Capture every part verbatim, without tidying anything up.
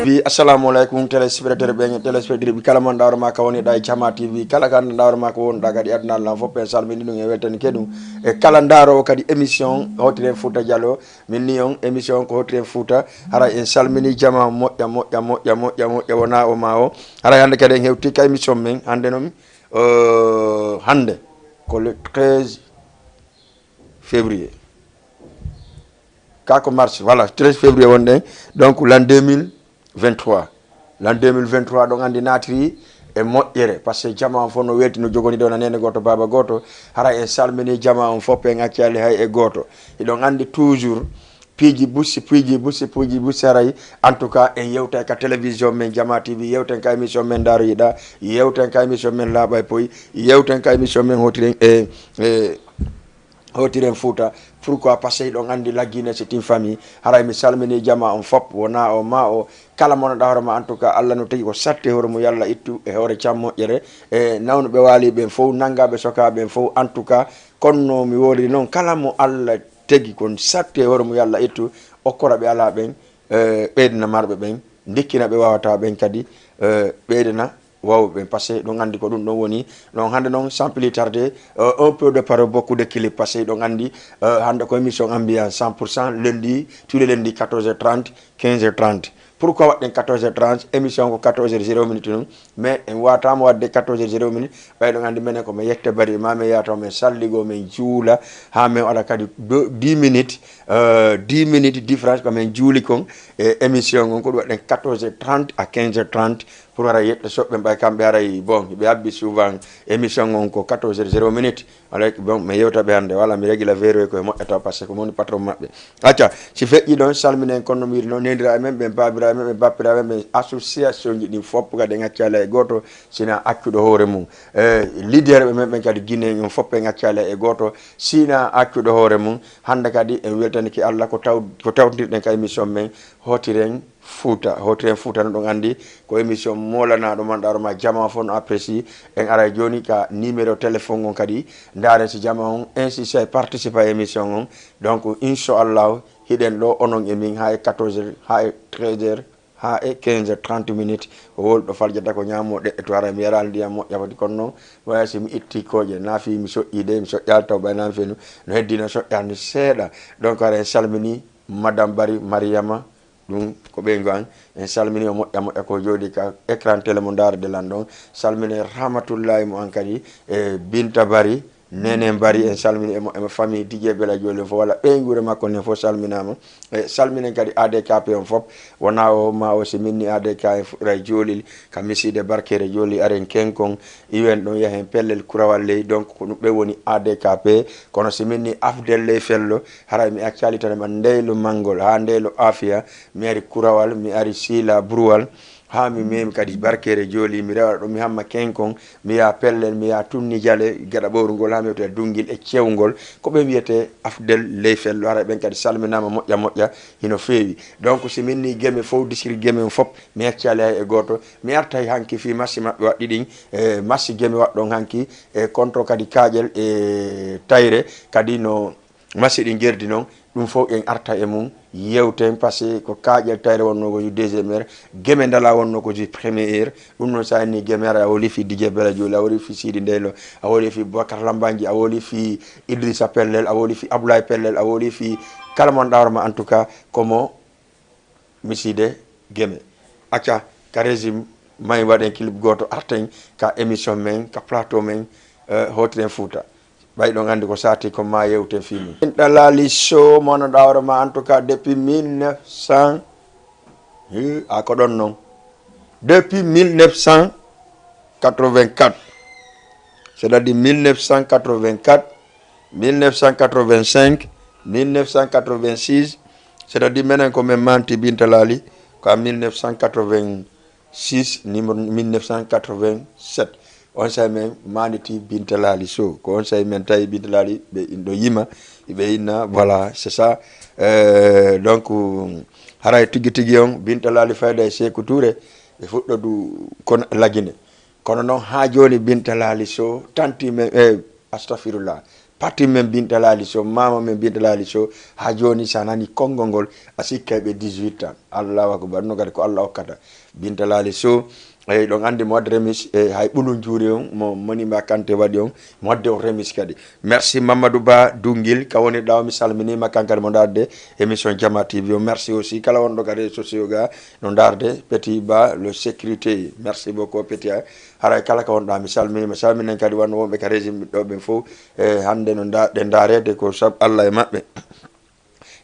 Wi assalamu aleykum téléspectateur ɓen e téléspectatrice ɓi kala mon ɗawroma ka woni ɗa e Jama T V, kala ka ɗawroma ko wonɗa kadi aduna lan fof en salmini ɗum e weltani ke ɗum e kala ndarowo kadi émission Hottiren Fouta Diallo. Min ni on émission ko Hottiren Fouta. Haray en salmini jama moƴƴa moƴƴa moƴƴa moƴƴa moƴƴa wona o ma o. Haray hannde kadi en hewti ka émission men hannde noon, euh, hannde ko le treize février. Ka ko mars, voilà, treize février wonɗen. Donc l'an deux mille vingt-trois, l'an deux mille vingt-trois ɗon anndi naatiri e moƴƴere, parce que jama on fof no welti, no jogoni ɗo na nene goto, baba goto. Hara en salmini jama on fof, en accali hay e goto. Hiɗon anndi toujours piiji busi, piiji busi, piiji busi haray. En tout cas en yewtay ka télévision men Jama T V, yewten ka émission men Ndaroyiɗa, yewten ka émission men Laaɓa e Poy, yewten ka émission men Hottiren e, e Hottiren Fouta. Pourquoi? Parce que hiɗon anndi laggine c'est une famille. Haray mi salmini jama on fof, wona o ma o. Kala mo no ɗawroma, en tout cas, Allah no tagi ko satti e hoore mum, yo Allah ittu e hoore cam moƴƴere. E nawnuɓe waali ɓen fof, nanngaɓe soka ɓen fof, en tout cas, kono no mi wooliri noon, kala mo Allah tagi kon satti e hoore mum, yo Allah ittu, okkora ɓe alaa ɓen, eh, ɓeydana marɓe ɓen, ndikkina ɓe wawata ɓen kadi, eh, ɓeydana wawɓe ɓen, parce que ɗum anndi ko ɗum ɗon woni. Donc hannde noon, sans plus tarder, euh, un peu de parole, beaucoup de clip, parce que ɗon anndi, euh, hannde ko émission ambiance cent pour cent, lundi, tous les lundis, quatorze heures trente, quinze heures trente. Pourquoi waɗɗen quatorze heures trente? Émission ko quatorze heures zéro minute noon, mais en watama waɗde quatorze heures zéro minute. Ɓay ɗon anndi menen ko men yetta bari, ma men yato men salligo, men juula, ha men waɗa kadi do-, dix minutes, euh, dix minutes différence ko men juuli kon e émission on, ko ɗum waɗɗen quatorze heures trente à quinze heures trente. Pour ara yetta soɓɓe ɓay kamɓe aray, bon, ɓe habbi souvent émission on ko quatorze heures zéro minute. Alay, bon, mi yewta ɓe hannde, wala mi régula vero ko e moƴƴata, parce que ko moni patron maɓɓe. Acca, si feƴƴi ɗon, salminen kono no miri noon, nendira e men, ɓen babira e men, ɓen bappira e men, ɓen association ji ɗin fof kadi en accala e goto, sina accuɗo hoore mum. Eh, leader ɓe men ɓen kadi Guinée on fof en accala e goto, sina accuɗo hoore mum. Hannde kadi en weltaniki Allah ko taw-, ko tawtirɗen ka émission men, Hottiren Fouta. Hottiren Fouta no ɗon anndi ko émission molanaɗo man ɗaro ma jama fof no apprécie. En aray joni ka numéro téléphone on kadi, ndaren si jama on insiste e participe à émission on. Donc inchallahu hiɗen ɗo onon e min ha e quatorze heures, ha e treize heures, ha e quinze heures trente minutes. O wol ɗo faljata ko ñamo ɗeɗɗe to, haray mi yara ndiyam moƴƴa foti, kono noon waya si mi itti kooƴe, na fi mi soƴƴi de, mi soƴƴal taw ɓay nan fenu, no heddi no soƴƴal ni seeɗa. Donc haray en salmini Madame Bari Mariama, ɗum ko ɓeyngu an. En salmini o moƴƴa moƴƴa ko jooɗi ka écran télé mo ndarude lan ɗon. Salmine Rahmatullahi mo an kadi e Binta Bari, Nene Bari, en salmini emo, emo famille Didier Bela Joli on fof, walla ɓeynguure makko nden fof salminama. E salminen kadi A D K P on fof, wona o ma o, si minni A D K en fuɗɗiray Jolil, ka miside Barkere Joli, aren kenkon, iwen ɗon yahen pellel Kurawal ley, donc ko ɗum ɓe woni A D K P. Kono si minni Afdel ley Fello, haray mi accali tan ma Ndeylo Mangol, ha Ndeylo Afia, mi ari Kurawal, mi ari Sila Buruwal, ha mi memi kadi Barkere Joli, mi rewa ɗo mi hamma kenkon, mi yaha pellel, mi yaha tunni jale, gaɗa ɓowru ngol, ha mi yewta e dungil e cewngol. Ko ɓe wiyete Afdel ley Fello, haray ɓen kadi salminama moƴƴa moƴƴa, hino feewi. Donc si minni Geme fof, district Geme on fof, mi accali hay e goto. Mi artay hanki fi masi maɓɓe waɗɗi ɗin, e masi Geme waɗɗon hanki, e contre kadi Kaaƴel e Tayre, kadi no masi ɗin gerdi noon. Ɗum fof en arta e mum, yewten, parce que ko Kaaƴel Tayre wonno ko ju deuxième heure, Geme Ndala wonno ko ju première heure. Ɗum noon sa inni Geme ara, a woli fi Didier Bela Joli, a woli fi Sidi Ndeylo, a woli fi Boubacar Lambanji, a woli fi Idrissa Pellel, a woli fi Abdoulaye Pellel, a woli fi kala mon ɗawroma, en tout cas, komo miside Geme. Acca, ka régime may waɗen clip goto, arten ka émission men, ka plateau men, eh, Hottiren Fouta. Ɓay ɗon anndi ko sati ko ma yewten fi mum. Binta Lali Sow, mo no ɗawroma, en tout cas, depuis mille neuf cents. Hi, a ko ɗon non. Depuis mille neuf cent quatre-vingt-quatre. C'est-à-dire mille neuf cent quatre-vingt-quatre, mille neuf cent quatre-vingt-cinq, mille neuf cent quatre-vingt-six. C'est-à-dire menen ko men manti Binta Lali ko en mille neuf cent quatre-vingt-six, numéro mille neuf cent quatre-vingt-sept. On say men maniti Binta Lali Sow. Ko on say men tawi Binta Lali ɓe ɗo yima, ɓe inna, voilà, c'est ça. Euh, donc, haray tigi tigi on, Binta Lali Fayda e Seeku Touré, ɓe fuɗɗo du kono lagine. Kono noon ha joni Binta Lali Sow tanti men, eh, astafirullah. Pati men Binta Laali Sow, maama men Binta Laali Sow, haa jooni so a nani konngol ngol, a sikkay ɓe dix-huit ans. Allahu akbar, no kadi ko Allah okkata. Binta Laali Sow, eyi, ɗon anndi mo waɗde remis, e hay ɓulun juuri on, mo Monima Kanté waɗi on, mo waɗde on remis kadi. Merci Mamadou Ba Dungil, ka woni ɗaw, mi salminiima kan kadi mo ndaarde émission Jama T V o. Merci aussi kala wonɗo ka réseaux sociaux ga, no ndaarde Petit Ba, le sécurité. Merci beaucoup, Petit. Haray kala ka wonɗa, mi salminiima, salminen kadi wonɓe ka régime ɗo ɓen fof. E hannde no nda-, ɗe ndaareede ko sabu Allah e maɓɓe.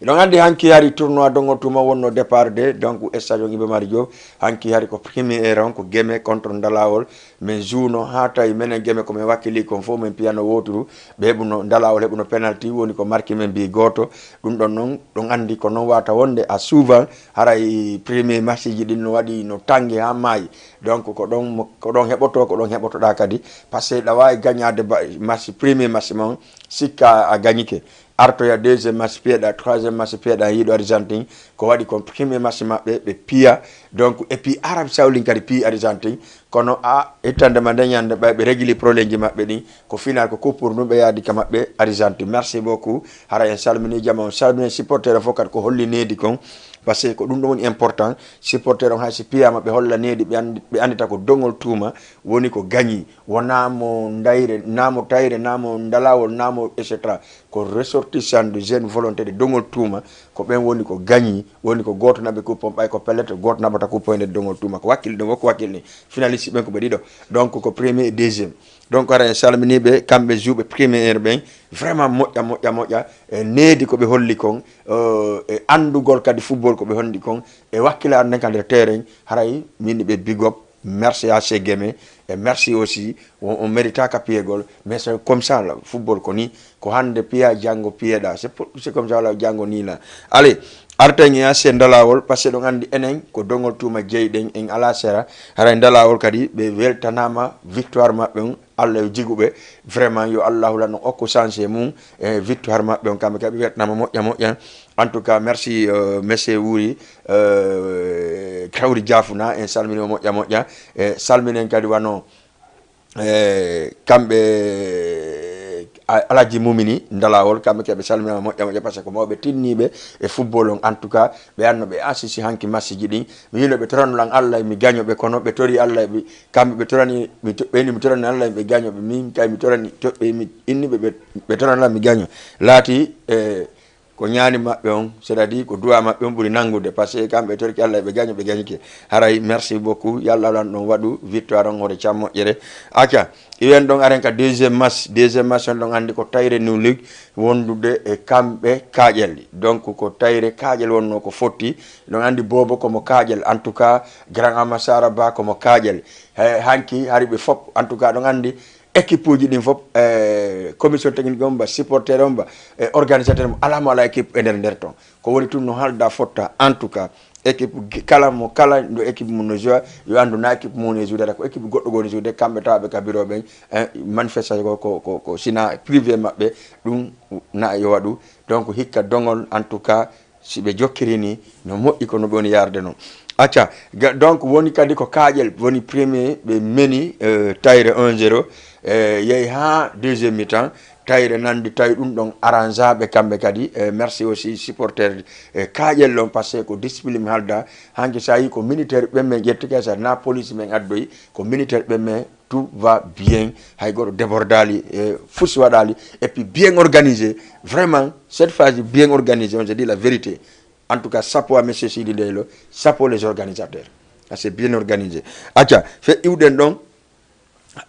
Hiɗon anndi hanki hari tournoi Dongo Tuma wonno départ de, donc stade on Iba Mar Diop, hanki hari ko premier on ko Geme contre Ndalawol. Min juuno haa tawi menen Geme ko min wakkili kon fof min piyano wooturu, ɓe heɓuno, Ndalawol heɓuno penalty, woni ko marki men bi gooto. Ɗum ɗon noon, ɗon anndi ko noon wata wonde à souvent, haray premier match ji ɗin no waɗi no tanngi haa maayi. Donc ko ɗon mo-, ko ɗon heɓoto, ko ɗon heɓotoɗa kadi, parce que ɗa waawi gañaade ba-, match, premier match mon, sikka a gañike. Artoya deuxième match piyeɗa, troisième match piyeɗa, yiɗo Argentine. Ko waɗi kon premier match maɓɓe, ɓe piya. Donc, et puis Arabie Saoudite kadi piyi Argentine. Kono a ittande ma nde ñande ɓay ɓe régli problème ji maɓɓe ɗin. Ko final, ko coup pour nous ɓe yaadi ka maɓɓe Argentine. Merci beaucoup. Hara en salmini jama on, salmini supporter fof kadi ko holli needi kon. Parce que ko ɗum ɗon woni important. Supporter on hay si piyama ɓe holla needi, ɓe andi-, ɓe andita ko dogol tuuma woni ko gañi. Wonaa mo ndayre, naa mo tayre, naa mo ndalawol, naa mo et cetera. Ko ressortissant de jeune volonté de dogol tuuma, ko ɓen woni ko gañi, woni ko gooto naɓe coupon, ɓay ko pellet, gooto naɓata coupon e nder dogol tuuma. Ko wakkil ɗum, ko wakkil ni. Finaliste ɓen ko ɓe ɗiɗo. Donc ko premier et deuxième. Donc hara en salmini ɓe, kamɓe jouɓe premier ɓen, vraiment moƴƴa, moƴƴa, moƴƴa. E needi ko ɓe holli kon, euh, e andugol kadi football ko ɓe holli kon, e wakkilaare nden kadi e terrain, haray min ɓe big up. Merci à ces Guémé, et merci aussi, on, on mérita ka piyegol, mais c'est comme ça, le football ko ni, ko hannde piya, janngo piyeɗa, c'est pour, c'est comme ça, la janngo ni la. Allez, arten e ancien ndalawol, parce que ɗon anndi enen ko dogol tuuma jeyɗen, en ala sera, haray ndalawol kadi ɓe weltanama victoire maɓɓe on, Allah yo jigu ɓe, vraiment yo Allahu lanno okku chance e mum, e victoire maɓɓe on, kamɓe kadi ɓe weltanama moƴƴa moƴƴa. En tout cas, merci, euh, monsieur Wuri, euh, Kawri Jafuna, en salmini o moƴƴa moƴƴa, e salminen kadi wano, e kamɓe, a-, Alaji Mumini Ndalawol, kamɓe kadi ɓe salminama moƴƴa moƴƴa, parce que ko mawɓe tinniɓe e football on. En tout cas, ɓe anno ɓe assisi hanki match ji ɗin. Mi yino ɓe torano lan Allah mi gaño ɓe, kono ɓe tori Allah ɓe, kamɓe ɓe torani, mi to-, ɓe ni mi torani Allah ɓe gaño ɓe, min kay mi torani, to-, ɓe mi inni ɓe, ɓe, ɓe torano lan mi gaño. Laati, e, ko ñaani maɓɓe on, c'est-à-dire ko du'a maɓɓe on ɓuri nanngude, parce que kamɓe torki Allah ɓe gaño, ɓe gañike. Haray, merci beaucoup, yo Allah lan ɗon waɗu victoire on hoore cam moƴƴere. Acca, iwen ɗon aren ka deuxième match, deuxième match on ɗon anndi ko tayre New League wondude e kamɓe Kaaƴel. Donc ko tayre Kaaƴel wonno ko fotti, ɗon anndi Boobo ko mo Kaaƴel, en tout cas, Grand Amasara Ba ko mo Kaaƴel. He, hanki hari ɓe fop, en tout cas, ɗon anndi équipe uji ɗin fof, e commission technique on ba, supporter on ba, e organisateur on, alaa mo alaa équipe e nder nder ton. Ko woni tun no haalda fotta. En tout cas, équipe gi-, kala mo, kala ɗo équipe mum no joue, yo anndu na équipe mum no joue, ko équipe goɗɗo goni joue, kamɓe tawaɓe ka bureau ɓen, e manifestation ko, ko, ko, ko sina privé maɓɓe, ɗum na yo waɗu. Donc hikka dogol, en tout cas, si ɓe jokkiri ni, no moƴƴi ko no ɓe woni yarde non. Acca, ga-, donc woni kadi ko Kaaƴel woni premier, ɓe meni, euh, tayre un zéro, euh, yehi haa deuxième mi-temps, tayre nandi tawi ɗum ɗon arrangeaɓe kamɓe kadi. Euh, merci aussi supporter, euh, Kaaƴel ɗon, parce que ko discipline mi halda, hanki sa yi ko militaire ɓen men ƴetti kay sa na police men addoyi, ko militaire ɓen men tout va bien, hay goto débordali, e fusi waɗali, et puis bien organisé, vraiment, cette fois bien organisé, on se dit la vérité. En tout cas, chapeau à monsieur Sidi Ndeylo, chapeau les organisateurs. Ah, c'est bien organisé. Acca, fe iwɗen ɗon,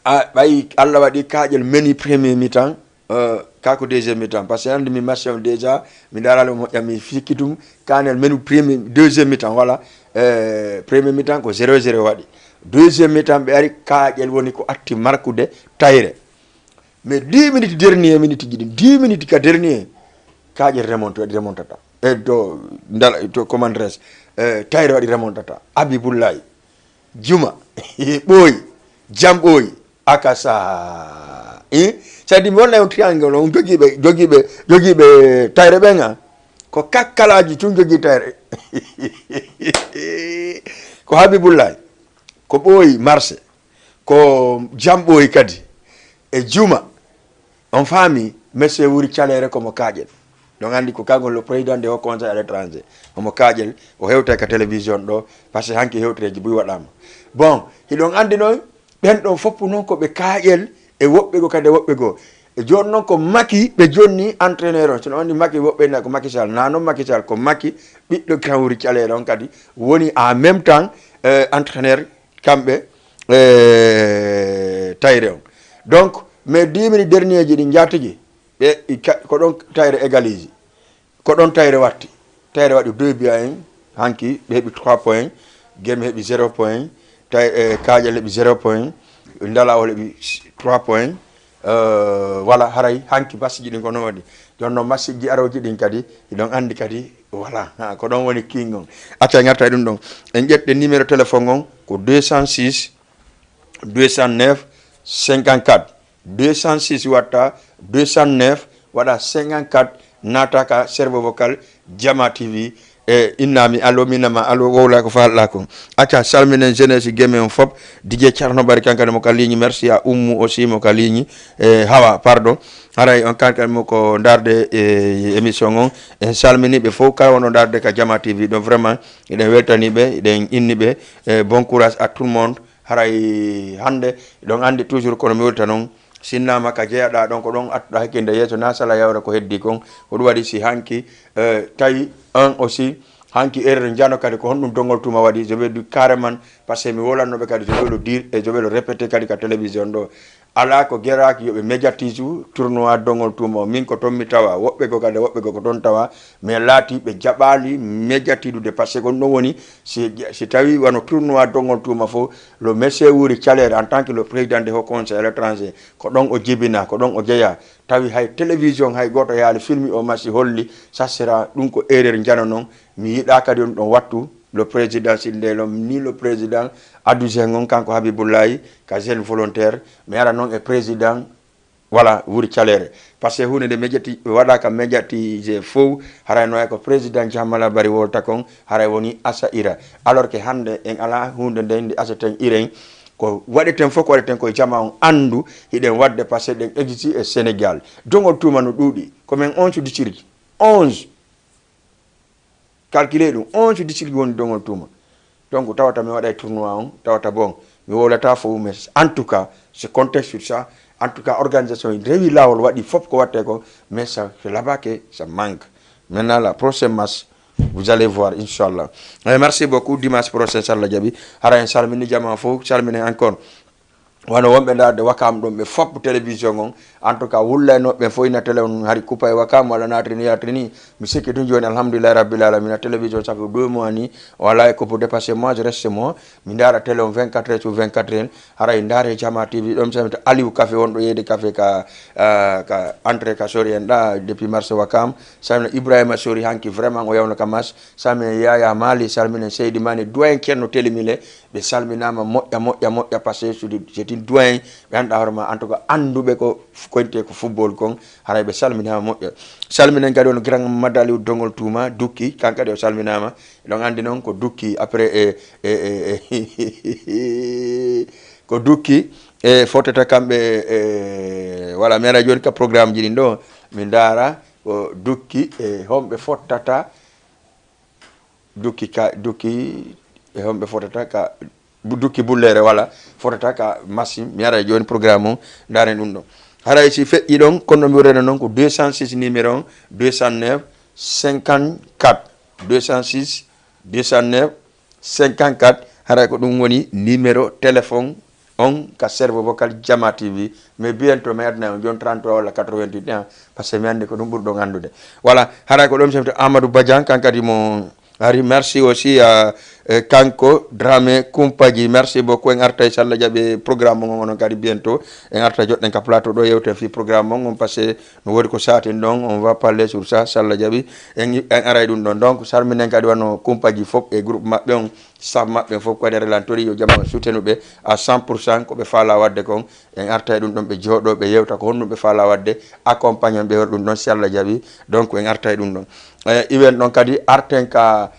a, ɓay Allah waɗi Kaaƴel meni premier mi-temps, euh, ka ko deuxième mi-temps. Parce que andi mi match on déjà, mi darali mo ƴami fikki tum, Kanel menu premier, deuxième mi-temps, voilà. Euh, premier mi-temps ko zéro zéro waɗi. Deuxième mi-temps ɓe ari, Kaaƴel woni ko atti markude tayre. Mais dix minutes, dernier minute ji ɗin, dix minutes ka dernier, Kaaƴel remonte, waɗi remontata. E to, ndal-, to commandres, euh, tayre waɗi remontata. Abibullahi, Juma, Ɓooyi, Jam Ɓooyi, Akasa. Eh? C'est-à-dire, mi wonnay on triangle, on jogiiɓe, jogiiɓe, jogiiɓe tayre ɓen, ha? Ko kakkalaji tun jogii tayre. Ko Habibullahi, ko Ɓooyi Marse, ko Jam Ɓooyi kadi, e Juma. On faami? Monsieur Wuri Caleere ko mo kaaƴel. Ɗon anndi ko kanko le président de haut conseil à l'étranger. Omo kaaƴel, o hewta ka télévision ɗo, parce que hanki hewtereeji buy waɗaama. Bon, hiɗon anndi noon, ɓen ɗon foppu noon ko ɓe kaaƴel e woɓɓe goo kadi e woɓɓe goo. E jooni noon ko Macky ɓe jonni entraîneur on. Sino anndi Macky woɓɓe na ko Macky Sall. Na noon Macky Sall, ko Macky ɓiɗɗo kan Wuri Caleere on kadi woni en même temps, euh, entraîneur kamɓe, euh, tayre on. Donc, mais dix minutes dernier ji ɗi njaatigi, ɓe i ka-, ko ɗon tayre égalise. Ko ɗon tayre watti. Tayre waɗi deux buts à un. Hanki ɓe heɓi trois points. Geme heɓi zéro point. Tay, eh, Kaaƴel heɓi zéro point. Ndalawol heɓi trois points. Euh, voilà, haray hanki masiji ɗin ko noon waɗi. Jooni noon masiji arooji ɗin kadi, hiɗon anndi kadi, voilà, ha, ko ɗon woni king on. Acca, en arta e ɗum ɗon. En ƴetta numéro téléphone on ko deux cent six, deux cent neuf, cinquante-quatre. Deux cent six watta deux cent neuf, waɗa cinquante-quatre, naata ka cerveau vocal Jama T V. E innami allo, minama allo, wowla ko falɗa ko. Acca, salminen jeunesse Geme on fop. D J Thierno Bari kankadi mo ka ligne, merci à Oumou aussi mo ka ligne. E, Hawa, pardon. Haray on kankadi mo ko ndarde e émission on. En salmini ɓe fof kala wonɗo ndarde ka Jama T V ɗon, vraiment, eɗen weltani ɓe, eɗen inni ɓe, e, bon courage à tout le monde. Haray hannde, ɗon anndi toujours kono mi welta noon, sinnama ka jeyaɗa ɗon, ko ɗon attuɗa hakkinde yeeso, na sala yawre ko heddi kon. Ko ɗum waɗi si hanki, eh, tawi on aussi, hanki erreur njano kadi ko honɗum Dongol Tuma waɗi, je vais dire carrément, parce que mi wolanno ɓe kadi, je vais le dire et je vais le répéter kadi ka télévision ɗo. Alaa ko geraaki yo ɓe médiatise tournoi Dongol Tuma o. Min ko toon mi tawa, woɓɓe goo kadi, woɓɓe goo ko toon tawa, mais laati ɓe jaɓaali médiatidude, parce que ko ɗum ɗon woni, si, si tawi wano tournoi Dongol Tuma fof, le monsieur Wuri Caleere en tant que le président de haut conseil à l'étranger, ko ɗon o jibina, ko ɗon o jeya. Tawi hay télévision hay gooto yaali filmi o masi holli, ça sera ɗum ko erreur njano noon. Mi yiɗaa kadi on ɗon wattu le président Sindelo, ni le président Adouzen on, kanko Habibullahi, ka jeune volontaire, mi ara noon e président, voilà, Wuri Caleere. Parce que huunde nde médiati-, waɗaaka médiatisé fof, haray no hay ko président Jamala Bari wolta kon, haray woni asa ira. Alors que hannde en alaa huunde nde nde aseten iren, ko waɗeten fof ko waɗeten koye jama on anndu hiɗen waɗde, parce que ɗen existe e Sénégal. Dongol Tuma no ɗuuɗi, ko men onze district, onze. Calculez ɗum, onze district woni Dongol Tuma. Donc tawata mi waɗay tournoi on, tawata bon, mi wowlata fof, mais en tout cas, je compte sur ça. En tout cas, organisation rewi laawol, waɗi fof ko watte ko, mais ça, c'est là-bas que ça manque. Maintenant, la prochaine match, vous allez voir, inchallah. Eh, merci beaucoup. Dimanche prochain, so Allah jaɓi, hara en salmini jama fof, salmini encore. Wano wonɓe ndaarde Wakam ɗum, ɓe fof télévision on. En tout cas, wullay no ɓe fof ina télé on hari kupa e Wakam, walla naatri ni, yaatri ni. Mi sikki tun jooni, alhamdulillahi rabbil alamina, télévision, ça fait deux mois ni, wala e kupu dépassé moi, je reste moi. Mi ndaara télé on vingt-quatre heures sur vingt-quatre heures. Haray ndaare Jama T V, ɗum sami to Aliou Café wonɗo yeeyde café ka, ah, ka entrée ka Sori en ɗa, depuis marché Wakam. Sami Ibrahima Sori hanki vraiment o yawno ka mas. Sami Yaya Mali, salminen Seydi Mani, doyen Ceerno Telimile. Ɓe salminaama moƴƴa, moƴƴa, moƴƴa, parce que c'est des doyen, ɓe annda hoore ma, en tout cas, annduɓe ko f-, koyte ko football kon, haray ɓe salminaama moƴƴa. Salminen kadi on grand Madaliw Dongol Tuma, Dukki, kan kadi o salminaama. Eɗon anndi noon ko Dukki, après, e, e, e, e, ko Dukki, e, fottata kamɓe, e, voilà, mi ara jooni ka programme ji ɗin ɗo, mi ndaara ko Dukki, e, homɓe fottata, Dukki ka, Dukki e homɓe fotata ka, bu-, Dukki Bullere wala fotata ka machine. Mi ara jooni programme o, ndaaren ɗum ɗo. Haray si feƴƴi ɗon, kono no mbiwreno noon ko deux cent six numéro on, deux cent neuf, cinquante-quatre, deux cent six, deux cent neuf, cinquante-quatre. Haray ko ɗum woni numéro téléphone on ka cerveau vocal Jama T V. Mais bientôt mi adna on jooni trente-trois walla quatre-vingt-huit, hein, parce que mi anndi ko ɗum ɓurɗon anndude. Voilà, haray ko ɗum sefte Amadou Badian, kan kadi mo ari. Merci aussi à, eh, kanko Dramé Kumpaji. Merci beaucoup. En artay, so Allah jaɓi, programme mon on kadi bientôt. En arta joɗɗen ka plateau ɗo, yewten fii programme mon on, parce que no woodi ko saatin ɗon, on va parler sur ça, so Allah jaɓi. En, en aray ɗum ɗon. Donc, salminen kadi wano Kumpaji fof e groupe maɓɓe on. Staff maɓɓe fof kadi aɗa lantori yo jama sutenu ɓe à cent pour cent ko ɓe faala waɗde kon. En arta e ɗum ɗon, ɓe jooɗo, ɓe yewta ko honɗum ɓe faala waɗde, accompagnon ɓe hol ɗum ɗon, si Allah jaɓi. Donc, en arta e ɗum ɗon. Eh, iwen ɗon kadi, arten ka,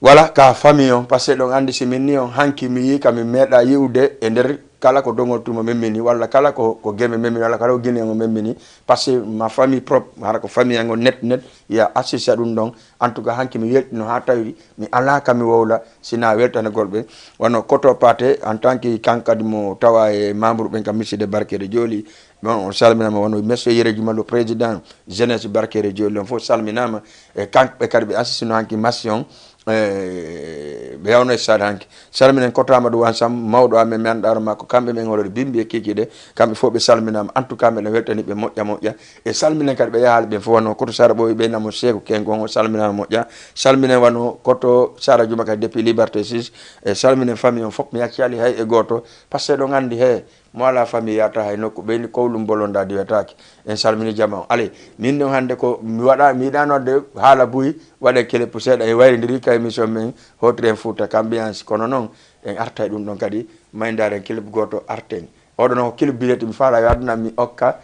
voilà, ka famille on, parce que ɗon anndi si min ni on hanki mi yii ka min meeɗa yi'ude e nder kala ko dogol tuma memmini, walla kala ko, ko geme memmini, walla kala ko guinéen o memmini, parce que ma famille propre, hara ko famille ngo net net, ya assista ɗum ɗon. En tout cas, hanki mi weltino haa tawi mi alaa ka mi wowla, sina weltanagol ɓe. Wano Koto Paate, en tant que kan kadi mo tawa e membre ɓen ka Mission de Barkere Joli, bon, on salminama, wano Monsieur Yere Juma, le président jeunesse Barkere Joli, on fof salminama. E kanɓe kadi ɓe assistino hanki mission, e, ɓe yawno e stade hanki. Salminen Koto Amadou Wan Sam, mawɗo amen, mi anndaaro makko, kamɓe men ngolori bimbi e kikiɗe, kamɓe fof ɓe salminama. En tout cas, meɗen weltani ɓe moƴƴa moƴƴa. E salminen kadi ɓe yahaali ɓen fof, wano Koto Sara Ɓooyi ɓe namo Seeku Kengo, on salminama moƴƴa. Salminen wano Koto Sara Juma kadi depuis Liberté six. E salminen famille on fof, mi accali hay e gooto, parce que ɗon anndi he, mo alaa famille yahata hay nokku, ɓeyni kowlum bolonda diwetaake. En salmini jama on. Allez, min ɗon hannde ko mi waɗa, mi yiɗano wadde haala buy, waɗen keleppu seeɗa, en wayrindiri ka émission men Hotren Fouta, Kambiyansi. Kono noon, en arta e ɗum ɗon kadi, mayndaaren keleppu gooto arten. Oɗo noon ko keleppu binetti, mi faala yo aduna mi okka,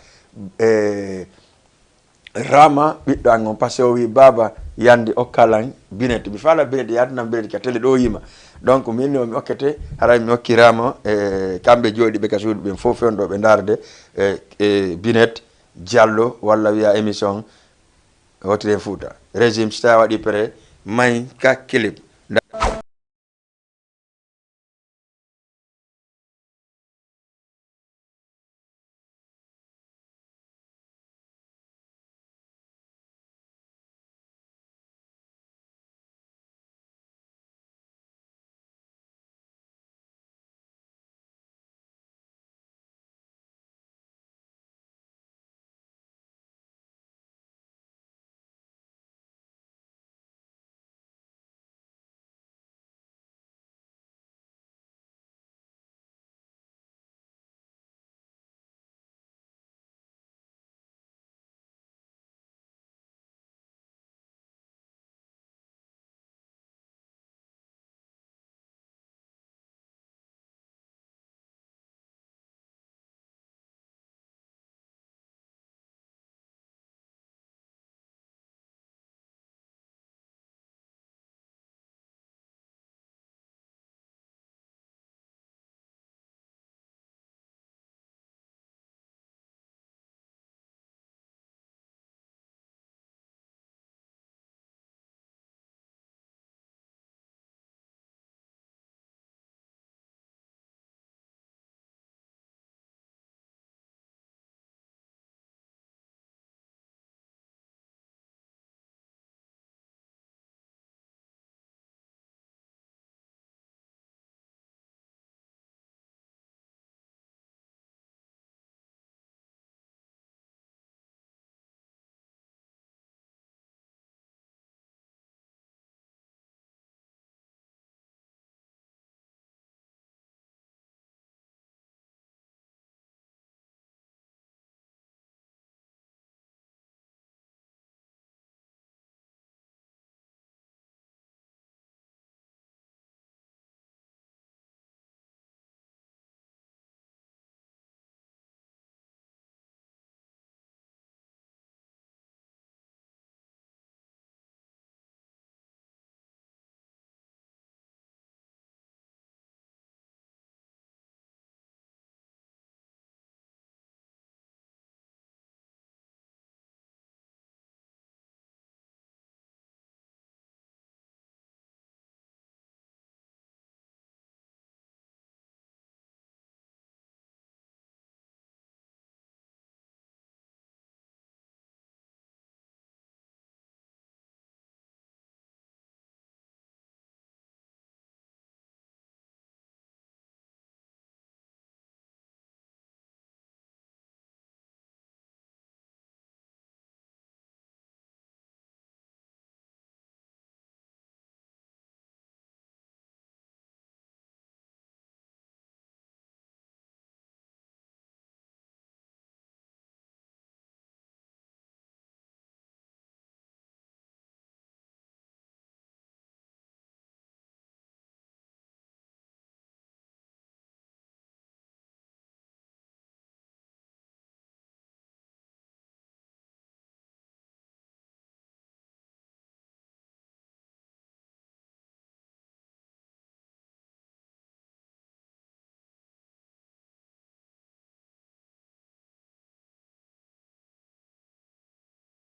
e, Rama, ɓiɗɗo an on, parce que o wi, "Baaba, yandi okkalan binet." Mi faala binet, yaadunam binet ka télé ɗo yima. Donc, min o mi okkete, haray mi okki Rama, e kamɓe jooɗiiɓe ka suudu ɓen fof fewndo ɓe ndaarde, e, e binet, Diallo, walla wiya émission Hotren Fouta. Régime, si tawi a waɗi prêt, may ka clip.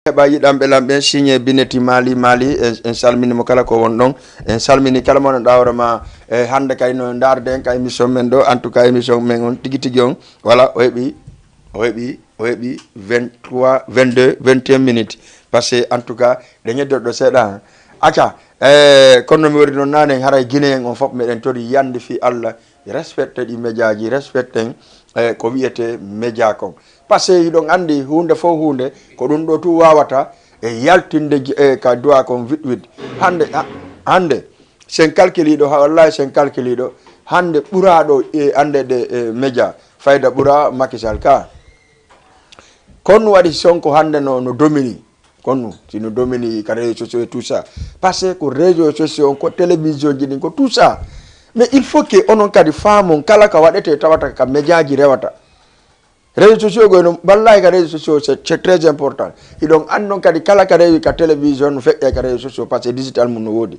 Heɓa yiɗanɓe lan ɓen, signé Bineti Mali Mali, en, en salmini mo kala ko won ɗon. En salmini kala mo ɗaawre ma. E hannde kay no ndaarde en ka émission men ɗo, en tout cas émission men on tigi tigi on, voilà, o heɓi, o heɓi, o heɓi vingt-trois, vingt-deux, vingt et un minutes. Parce que en tout cas, ɗe ñeddoto ɗo seeɗa. Acca, e, kono no mi wori noon naane, haray Guinéen on fof meɗen tori yande fii Allah, respecte ɗi médiaji, respecten, e, ko wiyete média kon. Parce que hiɗon anndi huunde fof huunde, ko ɗum ɗo tu wawata e yaltinde ji-, e, ka duwa kon vite vite. Hannde, ha-, hannde, sen kalkiliiɗo, ha, wallahi sen kalkiliiɗo, hannde ɓuraaɗo e annde ɗe, e, média, fayda ɓura Macky Sall ka. Kon waɗi Sonko hannde no, no domini. Kon si no domini ka réseaux sociaux et tout ça. Parce que ko réseaux sociaux on, ko télévision ji ɗin, ko tout ça. Mais il faut que onon kadi faamon kala ka waɗete tawata ka médiaji rewata. Réseaux sociaux goy no, wallahi ka réseaux sociaux, c'est, c'est très important. Hiɗon anndi noon kadi kala ka rewi ka télévision no feƴƴa ka réseaux sociaux, parce que digital mum no woodi.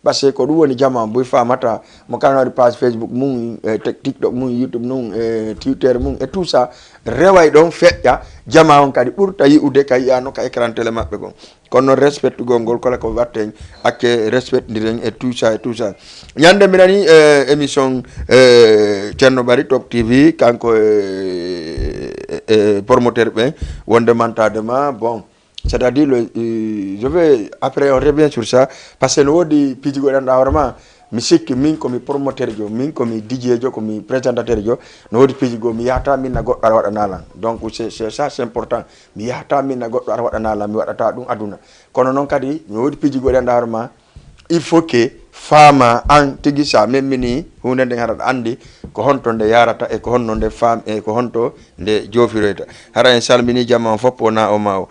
Parce que ko ɗum woni jamaa buy faamata mo kala no waɗi page Facebook mum, e, tik-, TikTok mum, YouTube mum, e, Twitter mum, e tout ça. Reway ɗon feƴƴa, jamaa on kadi ɓurta yi'ude ka yi'ano ka écran télé maɓɓe kon. Kono noon respectugol ngol kala ko watten, acce respectidiren et tout ça et tout ça. Ñande mi nani, e, émission, e, Ceerno Bari Top T V, kanko e, e, e promoteur ɓen, wonde mantade ma, bon, c'est-à-dire, le, euh, je vais après on revient sur ça, parce que no woodi piiji goɗɗi ɗan hoore ma, mi sikki min ko mi promoteur jo, min ko mi D J jo, ko mi présentateur jo, no woodi piiji goo mi yahata min na goɗɗo ara waɗana lan. Donc c'est, c'est ça, c'est important. Mi yahata min na goɗɗo ara waɗana lan, mi waɗata ɗum aduna. Kono noon kadi no woodi piiji goɗɗi ɗan hoore ma, il faut que faama an tigi sa memmini huunde nden, haɗa anndi ko honto nde yarata e ko honno nde faam-, e ko honto nde joofiroyta. Hara en salmini jamaa on fof, wona o ma o.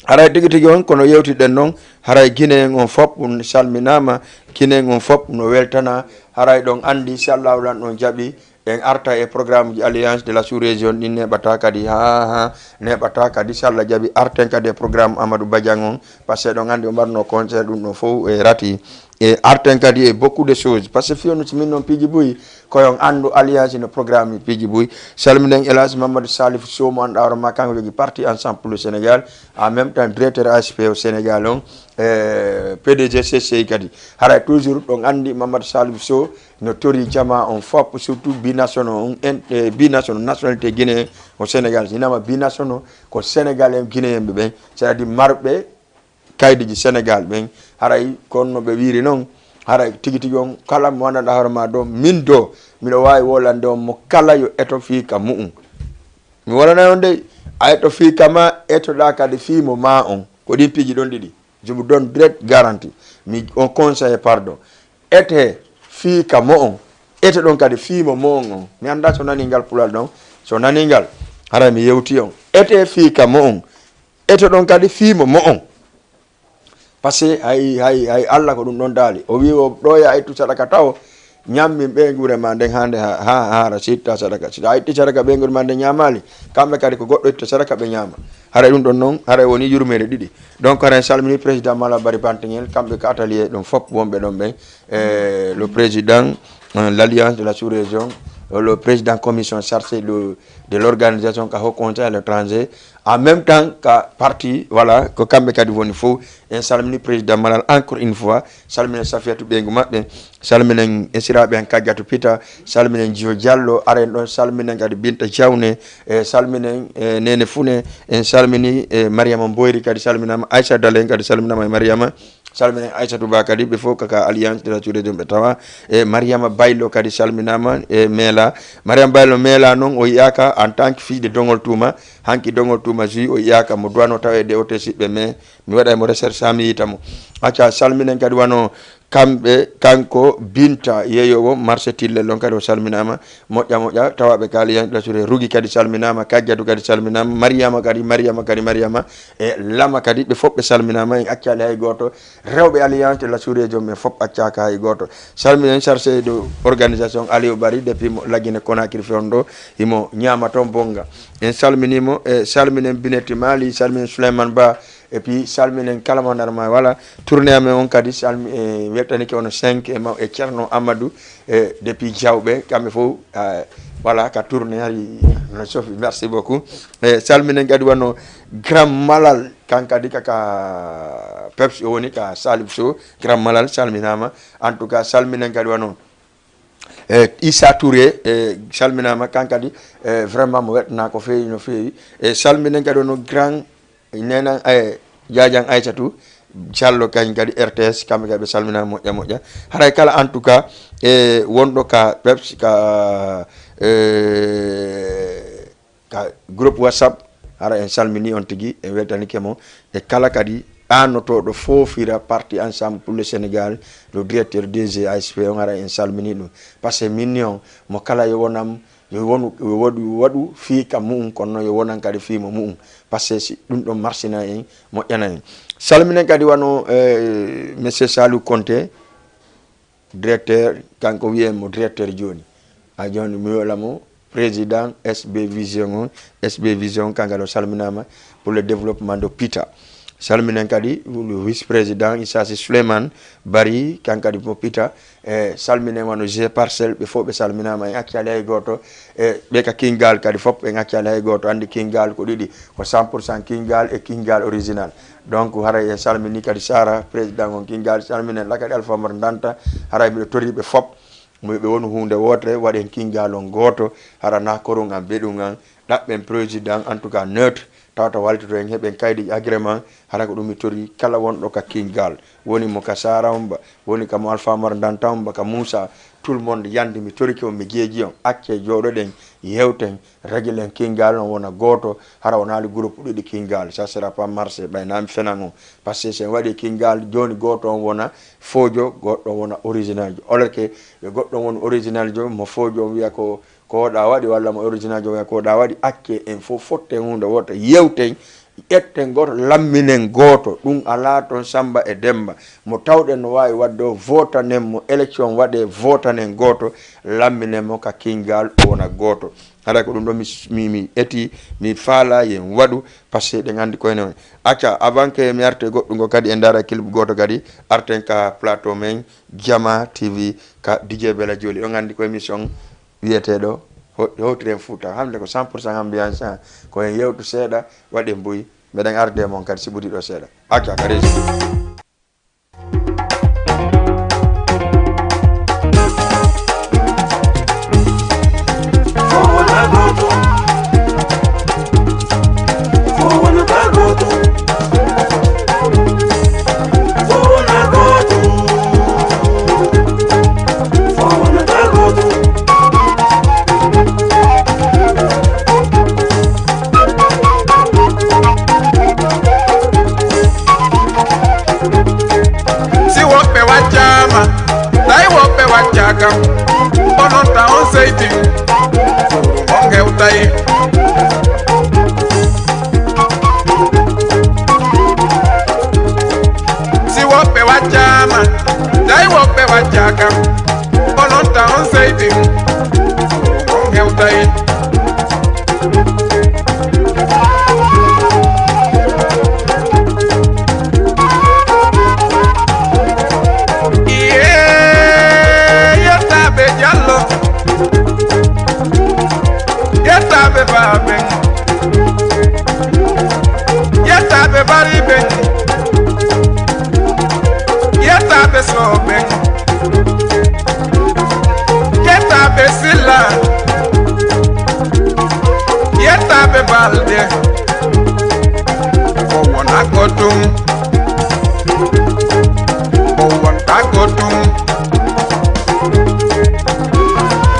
Haray tigi tigi on, kono yewtiɗen noon, haray Guinéen on fof salminaama, Guinéen on fof no weltana. Haray ɗon anndi, si Allaahu lan ɗon jaɓi, en arta e programme ji Alliance de la Sous-Région ɗin, neeɓata kadi, ha, ha, neeɓata kadi, si Allah jaɓi, arten kadi e programme Amadou Badian on, parce que ɗon anndi o mbarno concert, ɗum ɗon fof e rati. E arten kadi e beaucoup de choses, parce que fiyonu si min noon piiji buy, ko yon anndu Alliance no programme piiji buy. Salminen El Hadj Mamadou Salif Sow mo annduɗaa hoore ma, kanko jogi parti Ensemble pour le Sénégal, en même temps directeur A S P au Sénégal on, e P D G C C I kadi. Haray toujours ɗon anndi Mamadou Salif Sow no tori jamaa on fof, surtout binationaux on, en, e binationaux, nationalité guinéen au Sénégal. Si nama binationaux, ko sénégalais guinéen ɓe ɓen, c'est-à-dire marɓe kaydi ji Sénégal ɓen. Haray kono no ɓe wiiri noon, haray tigi tigi on kala mo annduɗaa hoore ma ɗo, min ɗo, miɗo waawi wolande on mo kala yo eto fii ka mu'un. Mi wolana on dey, a eto fii ka ma, etoɗaa kadi fii mo ma on. Ko ɗin piiji ɗon ɗiɗi. Je vous donne direct garantie. Mi on conseil, pardon. Ete fii ka mo'on. Etoɗon kadi fii mo mo'on on. Mi anndaa so nanii ngal pulal ɗon. So nanii ngal, haray mi yewti on. Ete fii ka mo'on. Etoɗon kadi fii mo mo'on. Parce que hay, hay, hay Allah ko ɗum ɗon daali. O wii o ɗo ya ittu sadaka taw, ñammin ɓeynguure ma nden hande ha, ha, ha hara si itta sadaka. Si a itti sadaka ɓeynguure ma nden ñaamaali, kamɓe kadi ko goɗɗo itta sadaka ɓe ñaama. Haray ɗum ɗon noon, haray woni yurmeende ɗiɗi. Donc, haray salmini président Mala Bari Banteŋel, kamɓe ka atelier ɗon fof wonɓe ɗon ɓen. E le président, euh, l'Alliance de la Sous-Région, euh, le président commission chargée de, de l'organisation ka Haut Conseil à l'étranger, en même temps ka parti, voilà, ko kamɓe kadi woni fof. En salmini président Malal encore une fois, salminen Safiatou ɓeyngu maɓɓe, salminen esiraaɓe en Kajjatu Pita, salminen Jiyo Diallo, aren ɗon, salminen kadi Binta Diawne, e salminen, e Nene Fune, en salmini, e Mariama Mboyri kadi salminama, Aissa Dalen kadi salminama e Mariama, salminen Aissatou Ba kadi, ɓe fof kaka Alliance de la Sous-Région ɓe tawa, e Mariama Baylo kadi salminama e Meela. Mariama Baylo Meela noon o yiyaka en tant que fille de Dongol Touma, hanki Dongol Touma Jui o yiyaka mo duwano tawa e D O T siɓɓe, mais mi waɗa mo recherche ha mi yiita mo. Acca, salminen kadi wano kamɓe, kanko Binta yeeyowo marché Tillel ɗon kadi o salminama, moƴƴa moƴƴa, tawaɓe ka Alliance de la Sous-Région. Rugi kadi salminama, Kajjatu kadi salminama, Mariama kadi, Mariama kadi, Mariama, e Lama kadi, ɓe fof ɓe salminama, en accali hay gooto. Rewɓe Alliance de la Sous-Région ɓen fof accaka hay gooto. Salminen chargé de organisation Aliou Bari depuis mo Lagine Conakry fewndo, himo ñaama toon bonnga. En salminimo, e salminen Bineti Mali, salminen Souleymane Ba, et puis salminen kala mo nder ma, voilà. Tournée amen on kadi salmi-, e weltanike ono cinq e ma-, e Ceerno Amadou, e depuis Diawɓe, kamɓe fof, eh, voilà, ka tournée hari no sofi. Merci beaucoup. E salminen kadi wano Grand Malal, Kan kadi kaka Pepsi o woni ka Salib Show, Grand Malal salminaama. En tout cas, salminen kadi wano, eh, Issa Touré, eh, salminaama. Kan kadi, eh, vraiment mo weɗnaa ko feewi no feewi. E salminen kadi wano Grand Nena, eh, Jajan Aissatou Diallo, kañ kadi R T S, kamɓe kadi ɓe salminaama moƴƴa moƴƴa. Haray kala en tout cas, eh, wonɗo ka Pepsi, ka, eh, ka groupe WhatsApp, hara en salmini on tigi, en weltanike mo. E kala kadi aanotooɗo foofira Parti Ensemble pour le Sénégal, le directeur D G A S P on, hara en salmini ɗum. Parce que min ni on, mo kala yo wonam, yo wonu, yo waɗu, waɗu fii ka mu'un, kono non yo wonan kadi fii mo mu'un. Parce que si ɗum ɗon marsina en, moƴƴana en. Salminen kadi wano, eh, Monsieur Salou Konté, directeur, kanko wiyen mo directeur jooni. A jooni mi wi'ola mo président S B Vision on, S B Vision kangal o salminaama pour le développement de Pita. Salminen kadi le vice-président Issa Sy Souleymane Bari, kan kadi mo Pita. E salminen wano G Parcelle, ɓe fof ɓe salminaama, en accaali hay gooto. E ɓe ka Kingal kadi fof, en accaali hay gooto. Anndi Kingal ko ɗiɗi, ko cent pour cent Kingal e Kingal original. Donc, haray en salmini kadi Sara, président on Kingal, salminen la kadi Alpha Omar Ndanta, haray miɗo tori ɓe fof, mo ɓe wonu huunde wootere, waɗen Kingal on gooto, hara na korun an, beɗun an, ɗaɓɓen président, en tout cas neutre, tawata wallitoto en, heɓen kaydi agrément, hara ko ɗum mi tori kala wonɗo ka Kingal, woni mo ka Sara Omba, woni ka mo Alpha Omar Ndanta Omba, ka Moussa, tout le monde yandi, mi torike on, mi jeeji on, accee jooɗoɗen, yewten, régilen Kingal on wona gooto, hara wonaali groupe ɗiɗi Kingal, ça sera pas marché, ɓay na mi fenan on. Parce que si en waɗi Kingal, jooni gooto on wona foojo, goɗɗo on wona original jo. Alors que yo goɗɗo on won original jo, mo foojo on wiya ko, ko ɗa waɗi, walla mo original jo wiya ko ɗa waɗi, accee en fof fotten huunde woote, yewten, ƴetten gooto, lamminen gooto. Ɗum alaa toon Sammba e Demmba. Mo tawɗen no waawi waɗde o, votanen mo, élection waɗee, votanen gooto, lamminen mo ka Kingal o wona gooto. Haray ko ɗum ɗo mi, mi, mi eti, mi faala yen waɗu, parce que eɗen anndi koye men. Acca, avant que mi arte goɗɗum ngo kadi, en ndaara clip gooto kadi, arten ka plateau men, Jama T V, ka D J Bella Jolly. On anndi ko émission wiyeteeɗo ho-, Howtiren Fuuta. Hannde ko cent pour cent ambiance, ko en yewtu seeɗa, waɗen buy. Meɗen arde mon kadi si ɓuri ɗo seeɗa. Acca, ka reji. Si woɓɓe waccaama, tawi woɓɓe waccaaka, onon ta on seytin, on hewtay. Si woɓɓe waccaama, tawi woɓɓe waccaaka, onon ta on seytin, on hewtay. Iyee, yettaaɓe Jallo, yettaaɓe Baaɓe, yettaaɓe Bariɓe, yettaaɓe Sooɓe, yettaaɓe Silla, yettaaɓe Balde. Ko wona ko ɗum, ko wonta ko ɗum.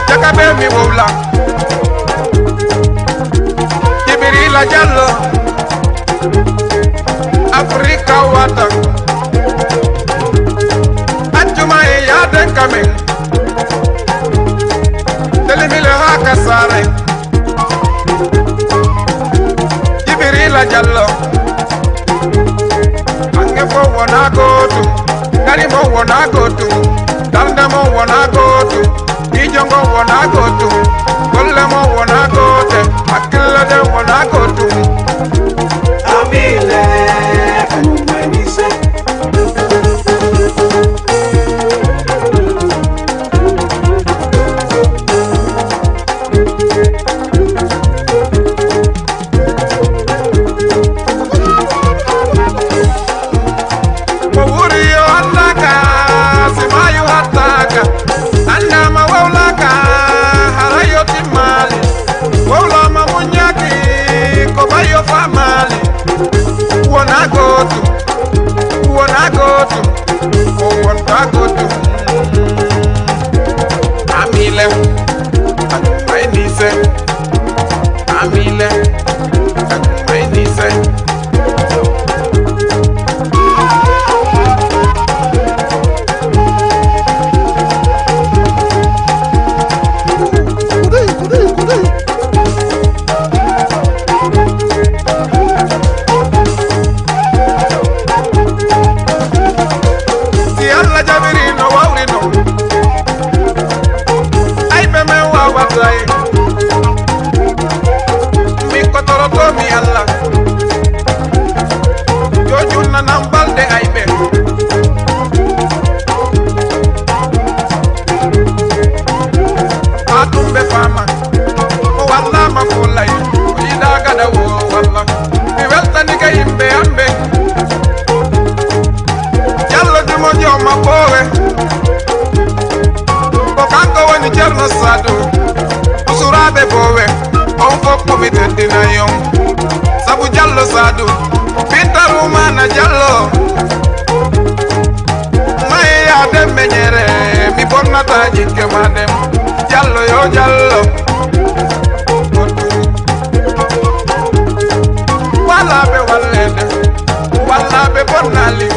Jaka ɓe mi wowla. Jibrila Jallo, Afrika wata. Accuma e yaaden kamen. Telimile haa ka saare. Jibrila Jallo. Ange fof wona gootum, ngari mo wona gootum, darnde mo wona gootum, miijo ngo wona gootum, golle mo wona goote, hakkille ɗen wona gootum. Amine, Anoumanise. Binta Rumana Jallo, maye ya dem menyere, mi bonnata jinke ma dem. Jallo yo Jallo. Wala be wallede, wala be bonnali.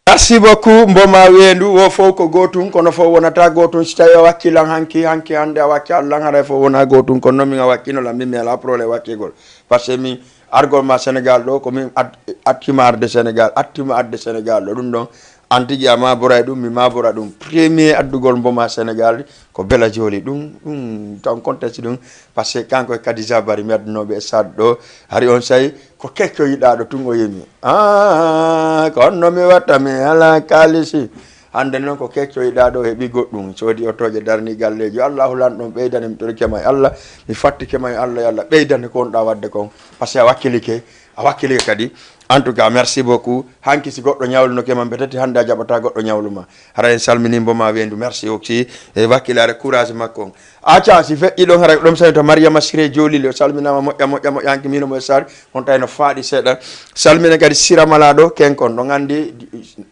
Merci beaucoup, Mboma Weendu. Wo fof ko gootum, kono fof wonata gootum. Si tawi a wakkilan hanki, hanki hannde a wakki Allan, haray fof wona gootum. Kono noon min a wakkino lan, min mi alaa problème wakkigol. Parce que min argol ma Sénégal ɗo, ko min ad-, attima arde Sénégal, attima arde Sénégal ɗo. Ɗum ɗon, an tigi a ma bora e ɗum, mi ma bora ɗum. Premier addugol Mboma Sénégal ko Bella Jooli. Ɗum, ɗum, tan conteste ɗum. Parce que kanko e Kadija Bari mi addunooɓe e stade ɗo. Hari on say ko kecco yiɗaaɗo tun o yimi. Ah, ko honno mi watta mi ala kaalisi. Hannde noon ko kecco yiɗaaɗo heɓi goɗɗum. Soodi otooje, darni galleejo. Allahu lanɗo ɓeydane mi torike ma e Allah. Mi fattike ma e Allah, yo Allah ɓeydane ko wonɗaa waɗde kon. Parce que a wakkilike, a wakkilike kadi. En tout cas, merci beaucoup. Hanki si goɗɗo ñawluno ke ma, mbetete hannde a jaɓata goɗɗo ñawlu ma. Hara en salmini Mboma Weendu. Merci aussi. E wakkilaare courage makko on. Acca, si feƴƴi ɗon, hara ɗon sani to Mariama Siré Joolili, o salminaama moƴƴa, moƴƴa, moƴƴa, hanki mino mo e Saari, on tawi no faaɗi seeɗa. Salmina kadi Sira Malaaɗo, kenkon, ɗon anndi,